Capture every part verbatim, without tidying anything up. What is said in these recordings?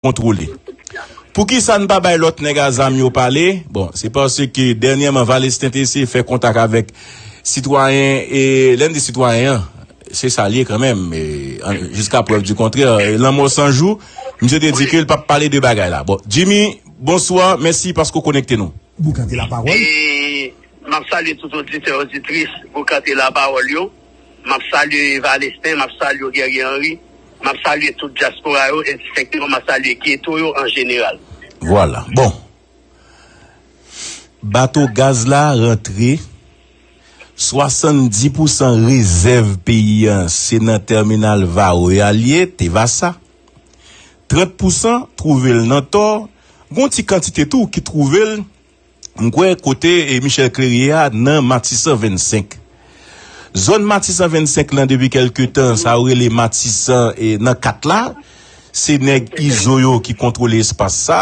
kontwole. Poukisa n pa bay lòt nèg a zam yo pale? Bon, se paske dènyèman Valesten te eseye fè kontak avèk sitwayen, e lè n di sitwayen an, se sa l ye kanmenm, e, an, jiska prèv di kontrè, e, lanmò san jou, misye te di ke l p ap pale de bagay la. Bon, Jimmy, bonswa, mèsi paske w konekte nou. Boukante lapawòl. E m ap salye tout oditè, oditris Boukante lapawòl yo. M ap salye Valesten, m ap salye Guerrier Henry, m ap salye tout dyaspora yo, endistenkteman m ap salye geto yo an jeneral. Vwala. Bon. Bato gaz la rantre, swasanndis pousan rezèv peyi an se nan tèminal Varreux a l ye, Tevasa. Trant pousan twouve l nan Tò, gon ti kantite tou ki twouve l, m kwè, kote, e, Michel Clery a nan Matisan vennsenk. Zòn Matisan vennsenk lan depi kèlke tan, sa yo rele Matisan, e, nan kat la, se nèg Izo yo ki kontwole espas sa.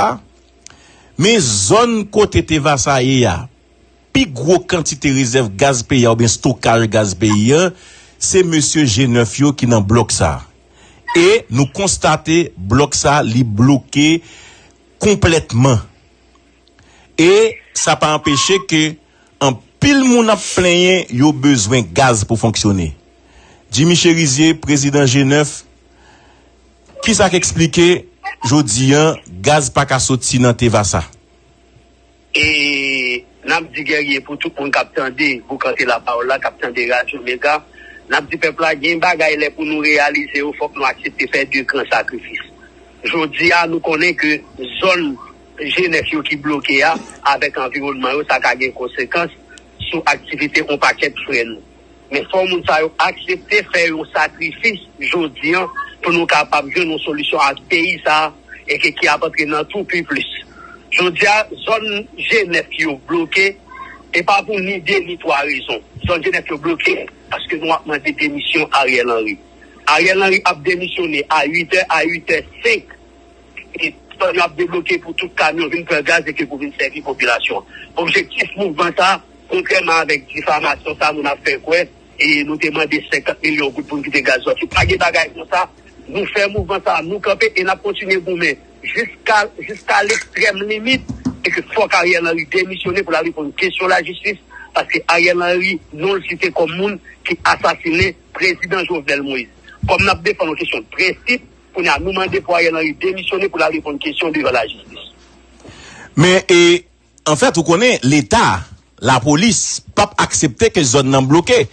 Men zòn kote Tevasa ye a, pi gwo kantite rezèv gaz peyi a oubyen stokaj gaz peyi a, se mesye G nèf yo ki nan blòk sa. E nou konstate blòk sa, li bloke konplètman. E sa pa anpeche ke anpil moun ap plenyen yo bezwen gaz pou fonksyone. Jimmy Cherizier, prezidan G nèf, kisa k eksplike jodi an gaz pa ka soti nan Tevasa? E n ap di Guerrier pou tout moun k ap tande Boukante lapawòl la, k ap tande Radyo Mega, n ap di pèp la gen bagay lè pou nou reyalize yo, fòk nou aksepte fè de gran sakrifis. Jodi a, nou konnen ke zòn G nèf yo ki bloke a, avèk anviwònman yo, sa ka gen konsekans sou aktivite yon pakèt frè nou. Men fò moun sa yo aksepte fè yon sakrifis jodi an pou nou kapab jwenn yon solisyon ak peyi sa a e ke ki ap antre nan tou pi plis. Jodi a, zòn G nèf yo bloke, e pa pou ni de ni twa rezon. Zòn G nèf yo bloke paske nou ap mande demisyon Ariel Henry. Ariel Henry ap demisyone a uit è, a uit è senk. E zòn yo ap debloke pou tout kamyon vin pran gaz e ke pou vin sèvi popilasyon an. Objektif mouvman sa a, kontrèman avèk difamasyon sa moun ap fè kwè, e nou te mande senkant milyon goud pou n kite gaz sòti. Pa gen bagay konsa. Nou fè mouvman sa a, nou kanpe e n ap kontinye goumen jiska, jiska lekstrèm limit, e ke fòk Ariel Henry demisyone pou l al reponn kesyon lajistis, paske Ariel Henry, non l site kòm moun ki asasinen prezidan Jovenel Moïse. Kòm n ap defann yon kesyon de prensip, kounye a, nou mande pou Ariel Henry demisyone pou l al reponn kesyon devan lajistis. Men, e, anfèt, ou konnen, Leta, lapolis, p ap aksepte ke zòn nan bloke,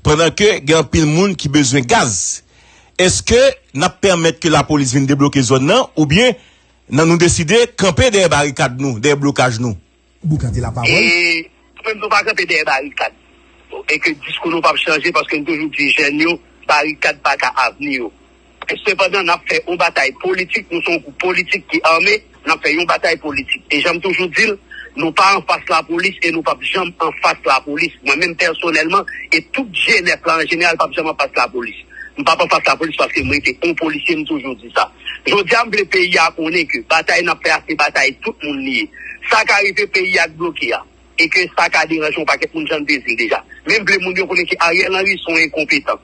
pandan ke gen anpil moun ki bezwen gaz. Èske n ap pèmèt ke lapolis vin debloke zòn nan, oubyen nan nou deside kanpe dèyè barikad nou, dèyè blokaj nou? Boukante lapawòl. E nou menm nou pa kanpe dèyè barikad. E ke diskou nou p ap chanje paske nou toujou di jèn yo, barikad pa ka avni yo. E sepandan, n ap fè yon batay politik, nou se yon gwoup politik ki ame, n ap fè yon batay politik. E jan m toujou di l, nou pa anfas lapolis e nou p ap janm anfas lapolis. Mwen menm pèsonèlman, e tout G nèf la an jeneral p ap janm anfas lapolis. M p ap anfas lapolis paske m rete yon polisye, m toujou di sa. Jodi a, m vle peyi a konnen ke batay n ap fè a se batay tout moun li ye. Sa ka rive peyi a k bloke a, e ke sa ka deranje yon pakèt moun, jan m te di l deja. Men m vle moun yo konnen ke Ariel Henry se yon enkonpetan.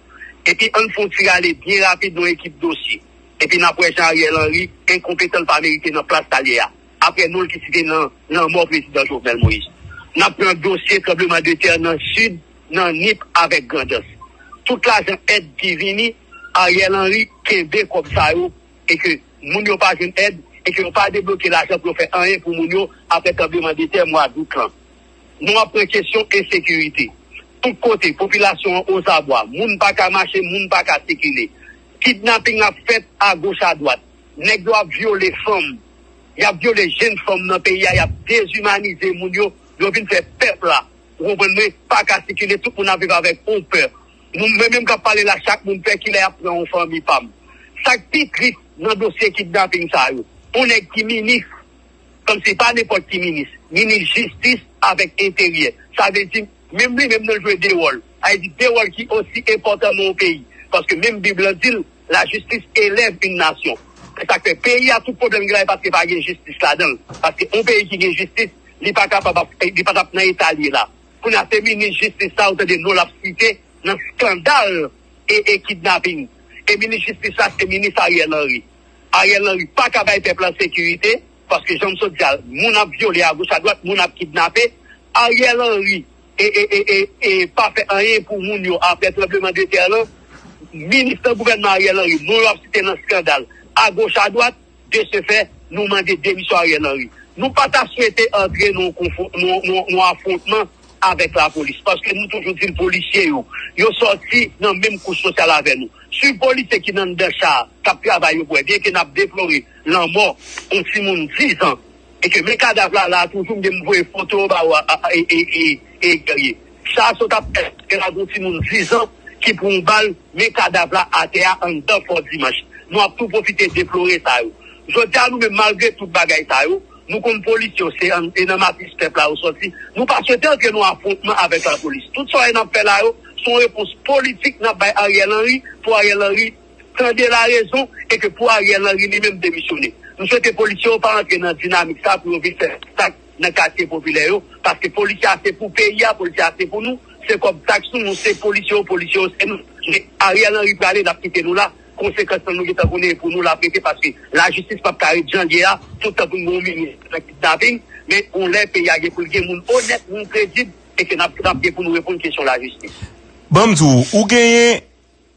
Epi ann fè yon ti rale byen rapid nan yon ekip dosye. Epi n ap wè jan Ariel Henry enkonpetan, l pa merite nan plas sa l ye a. Apre non l ki site nan lanmò prezidan Jovenel Moïse. N ap pran dosye tranbleman de tè nan Sid, nan Nip avèk Grandans. Tout lajan èd ki vini, Ariel Henry kenbe kòb sa yo e ke moun yo pa jwenn èd e ke yo pa debloke lajan pou yo fè anyen pou moun yo apre tranbleman de tè mwa dout lan. Nou ap pran kesyon ensekirite. Tout kote, popilasyon an ozabwa, moun pa ka mache, moun pa ka sikile. Kidnaping ap fèt agoch adwat. Nèg yo ap vyole fanm. Y ap vyole jenn fanm nan peyi a, y ap dezimanize moun yo. Yo vin fè pèp la, ou konprann mwen, pa ka sikile, tout moun ap viv avèk yon pè. Nou, mwen menm k ap pale la, chak moun pè kilè y ap pran yon fanmi pa m. Sa k pi tris nan dosye kidnaping sa yo, yon nèg ki minis, kòmsi pa nenpòt ki minis, minis jistis avèk enteryè. Sa vle di, menm li menm nan jwe de wòl. Sa vle di, de wòl ki osi enpòtan nan yon peyi. Paske menm Bib lan di l, la justice élève une nation. Se sa k fè peyi a, tout pwoblèm gen la, e paske pa gen jistis ladan l. Paske yon peyi ki gen jistis, li pa kapab ap, li pa t ap nan eta l ye la. Kounye a, se minis jistis sa, ou tande non l ap site nan eskandal e, e kidnaping. E minis jistis la, se minis Ariel Henry. Ariel Henry pa ka bay pèp la sekirite, paske jan m sot di a, moun ap vyole agoch adwat, moun ap kidnape. Ariel Henry e, e, e, e, e pa fè anyen pou moun yo apre tranbleman de tè lan. Minis nan gouvènman Ariel Henry, non yo ap site nan eskandal agoch adwat. De ce fait, nou mande demisyon Ariel Henry. Nou pa ta swete antre nan yon konfwo-, nan, nan, nan afwontman avèk lapolis. Paske nou toujou di l polisye yo, yo sòti nan menm kouch sosyal avè nou. Swiv polisye ki nan anndan cha a, k ap travay yo pou wè. Byenke n ap deplore lanmò yon timoun diz an, e ke men kadav la la toujou, m gen m voye foto yo ba ou a, a, a, e, e, e, e, Guerrier. Sa sot ap fè, ke la gon timoun diz an ki pran yon bal, men kadav la atè a anndan Fò Dimanch. Nou ap tou pwofite deplore sa yo. Jodi a nou menm, malgre tout bagay sa yo, nou konn polisye yo se an, e nan matris pèp la yo sòti. Nou pa swete antre nan afwontman avèk lapolis. Tout sa yo n ap fè la yo, se yon repons politik n ap bay Ariel Henry, pou Ariel Henry tande larezon, e ke pou Ariel Henry li menm demisyone. Nou swete polisye yo pa antre nan dinamik sa pou yo vin fè masak nan katye popilè yo, paske polisye a se pou peyi a, polisye a se pou nou, se kòb taks nou, nou se polisye yo, polisye yo se nou. Men Ariel Henry prale, l ap kite nou la, konsekans lan nou gentan konnen e pou nou l ap rete, paske lajistis p ap ka ret jan l ye a, tout tan pou n gen yon minis nan kidnaping, men yon lè peyi a gen pou l gen moun onèt, moun kredib, e ke n ap, n ap gen pou nou reponn kesyon lajistis. Ban m di w, ou genyen,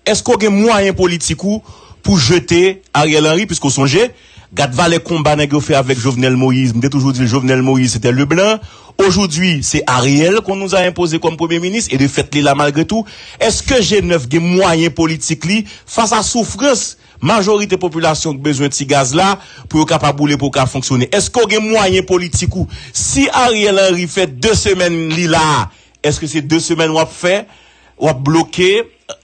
èske w gen mwayen politik ou pou jete Ariel Henry, piske w sonje, gad valè konba nèg yo fè avèk Jovenel Moïse. M te toujou di l, Jovenel Moïse, c'était Leblanc. Aujourd'hui, c'est Ariel qu'on nous a imposé comme premier ministre, et de fait, li la malgré tout. Èske G nèf gen mwayen politik li, fas a soufrans majorite popilasyon k bezwen ti gaz la, pou yo kapab woule, pou yo ka fonksyone? Èske w gen mwayen politik ou? Si Ariel Henry fè de semèn li la, èske se de semèn w ap fè, w ap bloke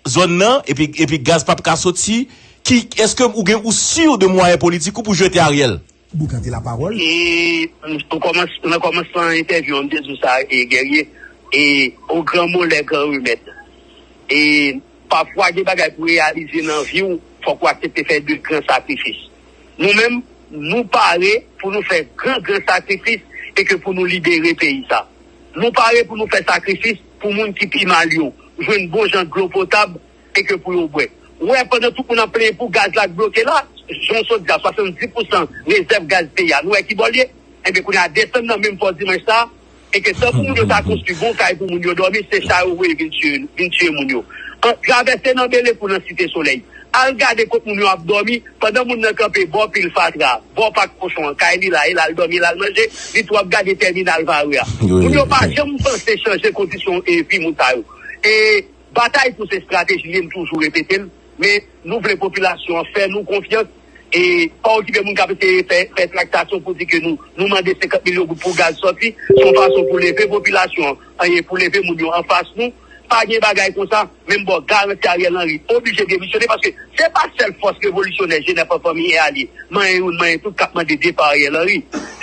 zòn nan, epi, epi gaz p ap ka soti? Ki, èske ou gen, ou si de mwayen politik ou pou jete Ariel? Boukante lapawòl. E, nan kòmans-, nan kòmansman entèvyou an, m te di w sa, e, Guerrier, e, au grand mot, les grands remèdes. E, pafwa, gen bagay pou reyalize nan vi w, fòk ou aksepte fè de gran sakrifis. Nou menm, nou pare pou nou fè gran, gran sakrifis e ke pou nou libere peyi sa. Nou pare pou nou fè sakrifis pou moun ki pi mal yo jwenn bon jan dlo potab e ke pou yo bwè. Ou wè, pandan tout moun ap plenyen pou gaz la k bloke la, jan w sot di a, swasanndis pousan rezèv gaz peyi a, nou wè ki bò l ye? Enben, kounye a, desann nan menm Fò Dimanch sa, e ke tankou moun yo ta konstwi bon kay pou moun yo dòmi, se cha yo voye vin tiye, vin tiye moun yo. An, travèse nan Belekou, nan Site Solèy. Al gade kot moun yo ap dòmi, pandan moun nan kanpe bò pil fatra, bò pak kochon an, kay li la, e l al dòmi, e l al manje, li tou ap gade tèminal Vare a. Wi. Moun yo pa janm panse chanje kondisyon e vi moun sa yo. E batay pou se estrateji li ye, m toujou repete l, men nou vle popilasyon an fè nou konfyans. E pa okipe moun k ap eseye fè, fè traktasyon pou di ke nou, nou mande senkant milyon goud pou gaz sòti, se yon fason pou leve popilasyon an, anyen pou leve moun yo anfas nou. Pa gen bagay konsa, men m ba w garanti Ariel Henry oblije demisyone, paske se pa sèl fòs revolisyonè G nèf an, Fanmi e Alye, manyen youn, manyen tout k ap mande depa Ariel Henry.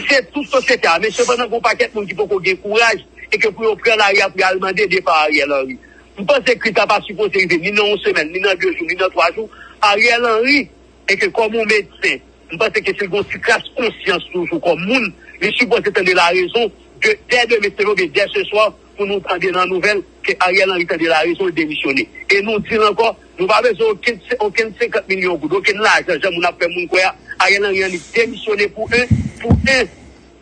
Se tout sosyete a, men sepandan, gen yon pakèt moun ki poko gen kouraj e ke pou yo pran lari a pou y al mande depa Ariel Henry. M panse kri sa pa sipoze rive ni nan yon semèn, ni nan de jou, ni nan twa jou. Ariel Henry, e ke kòm yon medsen, m panse ke si l gen yon ti kras konsyans toujou kòm moun, li sipoze tande larezon de, dè demen se oubyen dè se swa pou nou tande nan nouvèl ke Ariel Henry tande larezon, l demisyone. E nou di l ankò, nou pa bezwen okenn, okenn senkant milyon goud, okenn lajan, jan moun ap fè moun kwè a. Ariel Henry annik demisyone pou en, pou en,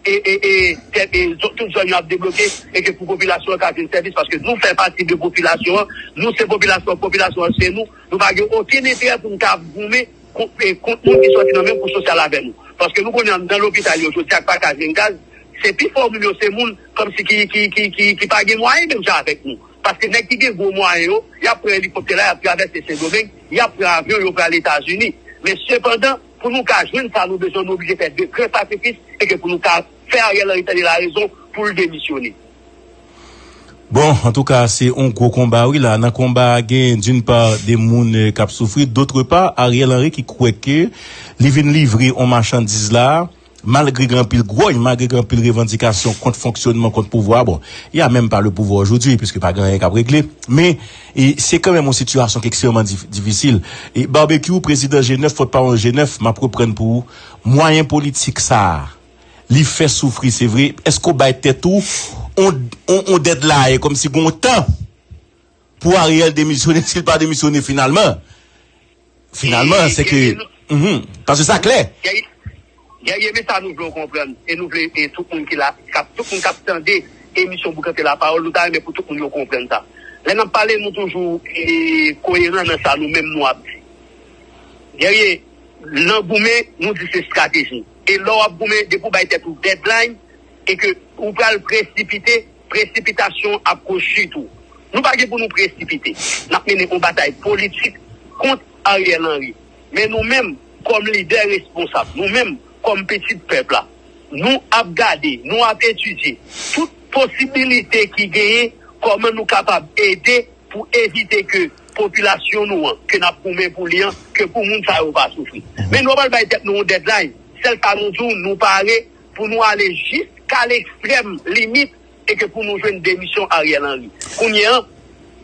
e, e, e, tè-, e, zo-, tout zòn yo ap debloke, e ke pou popilasyon an ka jwenn sèvis, paske nou fè pati de popilasyon an, nou se popilasyon, popilasyon an se nou, nou pa gen okenn enterè pou n ta ap goumen kont, e, kont moun ki sòti nan menm kouch sosyal avè nou. Paske nou konnen anndan lopital yo, jodi a k pa ka jwenn gaz, se pifò moun yo se moun kòmsi ki, ki, ki, ki, ki pa gen mwayen menm jan avèk nou. Paske nèg ki gen gwo mwayen yo, y ap pran elikoptè la, y ap travèse Sendomeng, y ap pran avyon, yo pral Etazini. Men sepandan, pou nou ka jwenn sa nou bezwen, nou oblije fè de gran sakrifis, e ke pou nou ka fè Ariel Henry tande larezon pou l demisyone. Bon, antouka, se yon gwo konba, wi, la. Nan konba a, gen, d'une part, de moun, eh, k ap soufri, d'autre part, Ariel Henry ki kwè ke li vin livre yon machandiz la, malgre gen anpil gwòy, malgre gen anpil revandikasyon kont fonksyònman, kont pouvwa. Bon, il y a même pas le pouvoir aujourd'hui, puisque pa gen anyen k ap regle. Men, e, se kanmenm yon sitiyasyon ki ekstrèmman dif-, difisil. E Barbecue, prezidan G nèf, pòtpawòl G nèf, m ap reprann pou ou, mwayen politik sa a, li fè soufri, se vre. Èske w bay tèt ou on, on, on deadline, kòmsi gen yon tan pou Ariel demisyone, si l pa demisyone finalman? Finalman, e, se ke, e, e, Mhm. Paske sa klè. Guerrier, men sa nou vle w konprann. E nou vle e tout moun ki la, k ap, tout moun k ap tande emisyon Boukante Lapawòl, nou ta renmen pou tout moun yo konprann sa. Lè n ap pale, nou toujou e, koyeran nan sa nou menm nou ap di. Guerrier, nan goumen, nou di se estrateji. E lè w ap goumen, depi w bay tèt ou deadline, e ke ou pral presipite, presipitasyon ap kochit ou. Nou pa gen pou nou presipite. N ap mennen yon batay politik kont Ariel Henry. Men nou menm, kòm lidè responsab, nou menm, kòm pitit pèp la, nou ap gade, nou ap etidye tout posibilite ki genyen, kòman nou kapab ede pou evite ke popilasyon nou an, ke n ap goumen pou li an, ke pou moun sa yo pa soufri. Men nou pral bay tèt nou yon deadline. Sèl sa nou di w, nou pare pou nou ale jiska lekstrèm limit e ke pou nou jwenn demisyon Ariel Henry. Kounye an,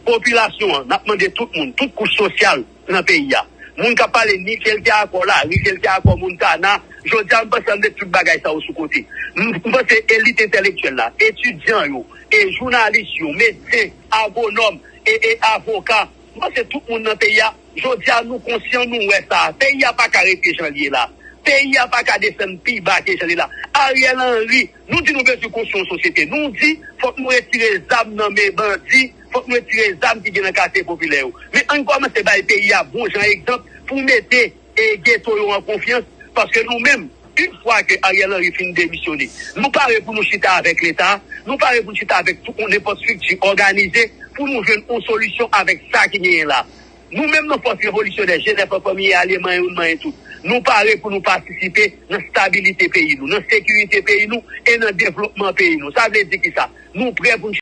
popilasyon an, n ap mande tout moun, tout kouch sosyal nan peyi a. Moun k ap pale ni ke l te akò lari, ke l te akò Montana, jodi a m panse ann met tout bagay sa yo sou kote. M m panse elit entèlektyèl la, etidyan yo, e jounalis yo, medsen, agwonòm, e, e avoka, m panse tout moun nan peyi a, jodi a nou konsyan, nou wè sa. Peyi a pa ka rete jan l ye la. Peyi a pa ka desann pi ba ke jan l ye la. Ariel Henry, nou di nou bezwen konstwi yon sosyete. Nou di fòk nou retire zam nan men bandi, fòk nou retire zam ki gen nan katye popilè yo. Men ann kòmanse bay peyi a bon jan egzanp pou mete e geto yo an konfyans, paske nou menm, yon fwa ke Ariel Henry fin demisyone, nou pare pou nou chita avèk Leta, nou pare pou nou chita avèk tout nenpòt estrikti òganize pou nou jwenn yon solisyon avèk sa ki genyen la. Nou menm nan Fòs Revolisyonè, G nèf an, Fanmi e Alye, Manyen youn, Manyen tout, nou pare pou nou patisipe nan stabilite peyi nou, nan sekirite peyi nou e nan devlopman peyi nou. Sa vle di kisa? Nou prè pou n